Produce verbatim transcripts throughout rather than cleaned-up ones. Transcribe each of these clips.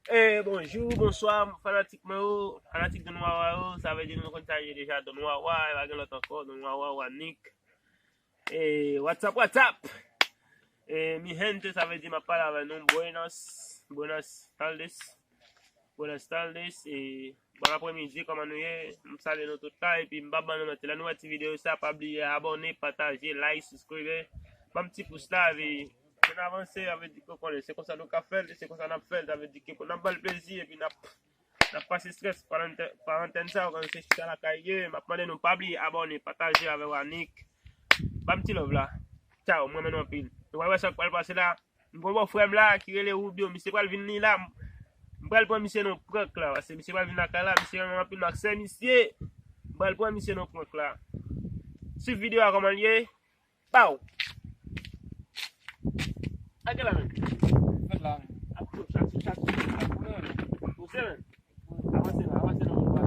Eh, bonjou, bonswa, fanatik mwen yo, fanatik Don Wawa yo, sa vle di nou konn sa ye deja, Don Wawa, e pa gen lòt ankò, Don Wawa, Wanik. Eh, what's up, what's up? Eh, mi gente, sa vle di m ap pale avè nou, buenas, buenas tardes, buenas tardes, e bon apremidi, kòman nou ye? M salye nou tout la, epi m pa ban nou manti, lè nou wè ti videyo sa, pa bliye abòne, pataje, like, subscribe, ban m ti pous la, epi ann avanse, sa vle di ke w konnen, se konsa nou ka fè l, e se konsa n ap fè l, sa vle di ke pou n ap ba l plezi, epi n ap, n ap pase strès, parantè-, parantèz sa, w konnen se chita lakay ye, m ap mande nou pa bliye abòne, pataje avè Wanik, ban m ti love la, tchaw, m renmen nou anpil, nou pral wè sa k pral pase la, m gon bòfrè m la, ki rele Rubio, misye pral vin li la, m pral pran misye nan prank la, paske misye pral vin lakay la, misye renmen m anpil, m ak sè misye, m pral pran misye nan prank la, swiv videyo a kòman l ye, Pow! Ak la menm. Fèt la menm. Ap tou, sa tou, sa tou, sa tou. Poze menm. Avanse la, avanse la, avanse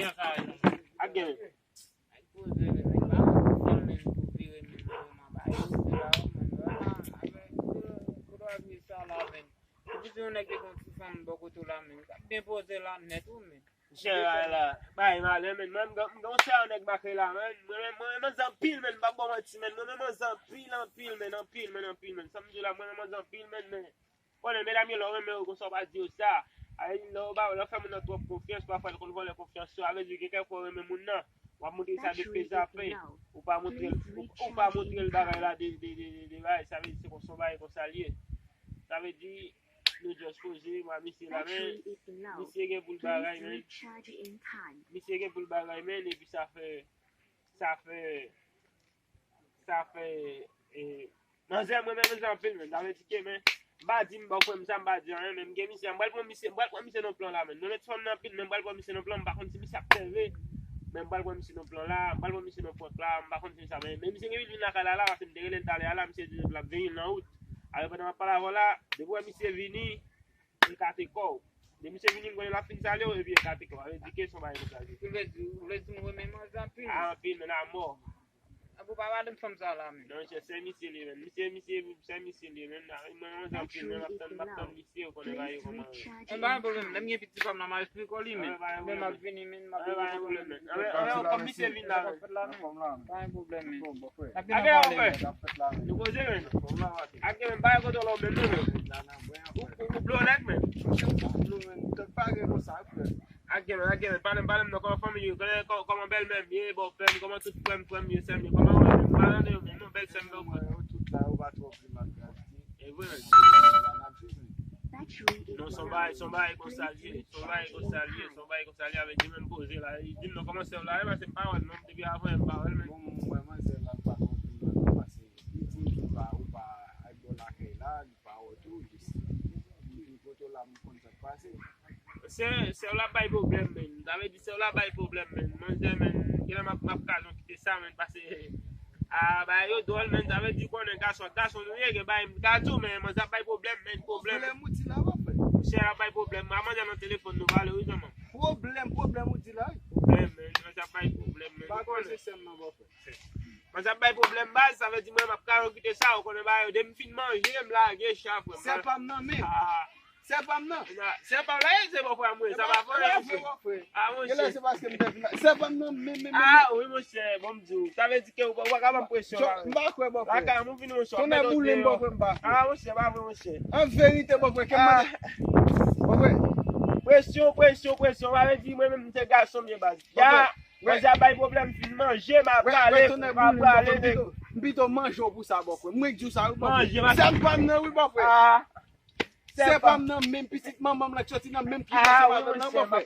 la. Ak gen menm. Poze menm. Poze yon nèg ki gen ti fanm bò kote w la menm. Ap byen poze la nèt wi menm. Chè la, la. Bay malè, menn. Mwen, m gen, m gen yon seri nèg make la, menn. Mwen, mwen, mwen, mwen, manzè anpil, menn. M p ap ba w manti, menn. Mwen, mwen, manzè anpil, anpil, menn. Anpil, menn, anpil, menn. Sa m di w la, mwen, mwen, manzè anpil, menn, men. Konnen, medam yo, lè w renmen yo, konsa w pa di yo sa. Ay, lè w ba, lè w fè moun nan twòp konfyans, pafwa, l konn vòlè konfyans yo. A vle di, gen kèk fwa w renmen moun nan. W ap montre sa de pezapè. Ou pa montre l, ou, ou pa montre l bagay la de, de, de, de, de bagay. Sa vle di, se konsa w bagay konsa l ye. Sa vle di, nou just poze, mwen, misye la, men, misye gen pou l bagay, men. Misye gen pou l bagay, men, epi sa fè, sa fè, sa fè, e, manzè, mwen, men, manzè anpil, men, sa vle di ke, men, m pa di, m pa kwè m sa, m pa di anyen, men, m gen misye, m pral pran misye, m pral pran misye nan plan la, men, mwen, met fanm nan anpil, men, m pral pran misye nan plan, m pa konn si misye ap fè vre, men, m pral pran misye nan plan la, m pral pran misye nan prank la, m pa konn si sa, men, men, misye gen vin lakay la, la, paske m te rele l talè a, la, misye di l ap vini nan wout, apre pandan m ap pale avè w la, depi w wè misye vini, ekate kò w. Depi misye vini, m konnen l ap fin salye w, epi ekate kò w. Sa vle di ke se yon bagay konsa l ye. Ou vle di, ou vle di m renmen manzè anpil? A, anpil, menn, amò. Epi w pa pale m fanm sa la, menn. Non, se, se misye li, menn. Misye, misye, se misye li, menn. Mwen, manzè anpil, menn, m ap tann, m ap tann misye, ou konnen bagay yo kòman ye. Mwen pa gen pwoblèm, lè m gen pitit fanm nan, m a eksplike w li, menn. Mwen pa gen pwoblèm, menn. Mwen pa gen pwoblèm, menn. Anben, anben, kòm misye vin la, menn. Pa gen pwoblèm, menn. Anben, anben. Nou poze, menn. Ak gen menm bagay kote w la w menm non, menm. Ou, ou, ou blo nèg menm. Monchè, ou pa blo menm. Tèt pa gen konsa, frè. Ak gen menm, ak gen menm. Pale m, pale m non, kòman fanmi yo, kòman, kòman bèlmè m ye, bòpè m, kòman tout frè m, frè m yo, sè m yo, kòman yo menm, pa tande yo menm non, bèlsè m, bèlfrè m. Yo tout la, yo pa twò vle malgre. E vre menm. Non, se yon bagay, se yon bagay konsa l ye, se yon bagay konsa l ye, se yon bagay konsa l ye, avèk li menm poze la. Li di m non, kòman sè w la, e paske m pa wè l non, depi avan yè m pa wè l menm. Bon, mwen, manzè la pa twò vle malgre, paske li di m li pa, ou pa al bò lakay la, li pa wè tou, li, li kote w la, m konn sa k pase. Sè, sè w la bay pwoblèm, menn. Sa vle di sè w la bay pwoblèm, menn. Manzè, menn, genlè m ap, m ap ka non kite sa, menn, paske, a, bagay yo dwòl, menn. Sa vle di konnen gason ak gason nou ye, gen bagay m ka di w, men manzè ap bay pwoblèm, menn, pwoblèm. Pwoblèm ou di la, bòfrè? Sè w la bay pwoblèm. A, manzè nan telefòn nou pale, wi, zanmi. Pwoblèm, pwoblèm ou di la, wi. Pwoblèm, menn. Manzè ap bay pwoblèm, menn. Pa konnen sè m nan, bòfrè. Manzè ap bay pwoblèm baz, sa vle di mwen m ap ka kite sa, ou konnen bagay yo, depi m fin manje, m lage cha, frè m. Sè pa m nan men. Ah. Sè pa m nan. Sè pa m la, se bòfrè mwen, sa pa vre, bòfrè. Ah, monchè. Genlè se paske m te vin la. Sè pa m nan men, men, men. Ah, wi, monchè, bon, m di w. Sa vle di ke ou pa, ou pa ka ban m presyon la. M pa kwè, bòfrè. Lakay mwen vin, monchè. Tonnè boule m, bòfrè, m pa kwè. Ah, monchè, pa vre, monchè. An verite, bòfrè, ke m mande. Bòfrè. Presyon, presyon, presyon. Sa vle di mwen menm, m se gason m ye baz. Ya. Manzè ap bay pwoblèm, m fin manje, m ap prale, m ap prale, nèg. M pito manje w pou sa, bòfrè. Mwen k di w sa, wi, bòfrè. Sè m pa m nan, wi, bòfrè. Sè pa m nan, menm pitit manman m lan k soti nan menm kibòs ansanm avè l lan, bòfrè.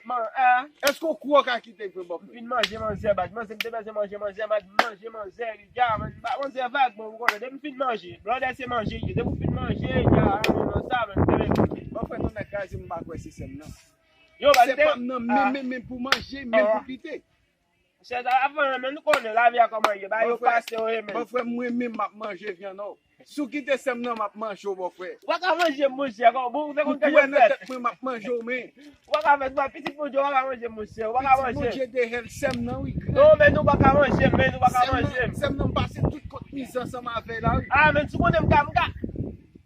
Èske w kwè w ka kite l vre, bòfrè? M fin manje manzè, baz. Manzè, m te bezwen manje manzè, m al manje manzè, li dja, manzè vagabon, ou konnen. Depi m fin manje, blòdè se manje l ye. Depi w fin manje, li dja, nan sa, menm, bòfrè, tonnè kraze m, m pa kwè se sè m nan. Yo, baz, sè pa m nan, menm, menm, menm pou manje, menm pou pite. Chè sa ap vann, men nou konnen lavi a kòman ye, bagay yo pase yo ye, men. Bòfrè, mwen menm m ap manje vyann ou. Si w kite sè m nan, m ap manje w, bòfrè. Ou pa ka manje m, monchè, kòman, bon, ou te konn kè yo fèt. Ou kwè nan tèt mwen, m ap manje w, men. Ou pa ka fèt, pitit Bondye, ou pa ka manje m, monchè, ou pa ka manje m. Pitit Bondye dèyè l, sè m nan, wi, gran. Non, men nou pa ka manje m, men nou pa ka manje m. Sè m nan, m pase tout kont mizè ansanm avè l la, wi. Ah, men si w konnen m ka, m ka.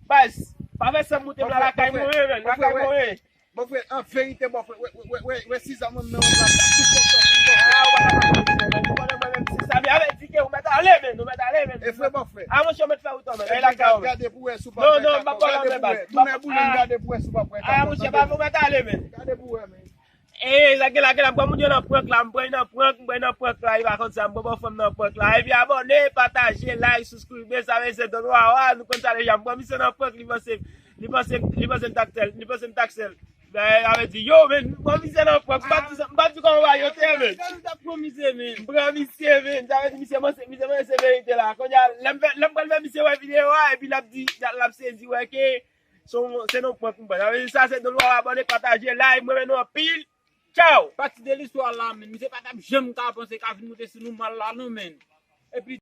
Baz, pa fè san moute m la lakay mwen, men, lakay mwen. Bon frè, an verite, bon frè, wè, wè, wè, wè, wè, si sa mwen menm la, sa tou fòk sa pou bon frè. Ah, ou pa ka pale, men, ou konnen mwen menm, se sa, men avè di ke ou mèt ale, men, ou mèt ale, men. E frè, bon frè. Ah, monchè, ou mèt fè wout an, men, e lakay ou, men. Gade pou wè si ou pa pran. Non, non, m pa pale, men, baz. Tounen boul, gade pou wè si ou pa pran. Ah, monchè, pa, ou mèt ale, men. Gade pou wè, men. E, lage, lage, la, m pran moun yo nan prank la, m pran nan prank, m pran nan prank la, e pa konn sa, m pran bò fanm nan prank la. Epi abòne, pataje, like, subscribe, sa vle se Don Wawa, nou konn sa deja, m pran misye nan prank, li panse, li panse, li panse m taksel, li panse m taksel. Sa vle di, yo, men, m pran misye nan prank, m pa di, m pa di kòman yo te, men. Sa nou t ap pran misye, men. M pran misye, men. Sa vle di, misye, misye, misye, se verite la. Kounye a, lè m fè, lè m pral fè misye wè videyo a, epi l ap di, l ap sezi, wè ke, se yon, se yon prank m pran. Sa vle di, sa se Don Wawa, abòne, pataje, like, mwen renmen nou anpil. Tchaw! Pati de listwa la, men. Misye pa t ap janm ka panse ka vin moute sou nou mal la, non, men. Epi,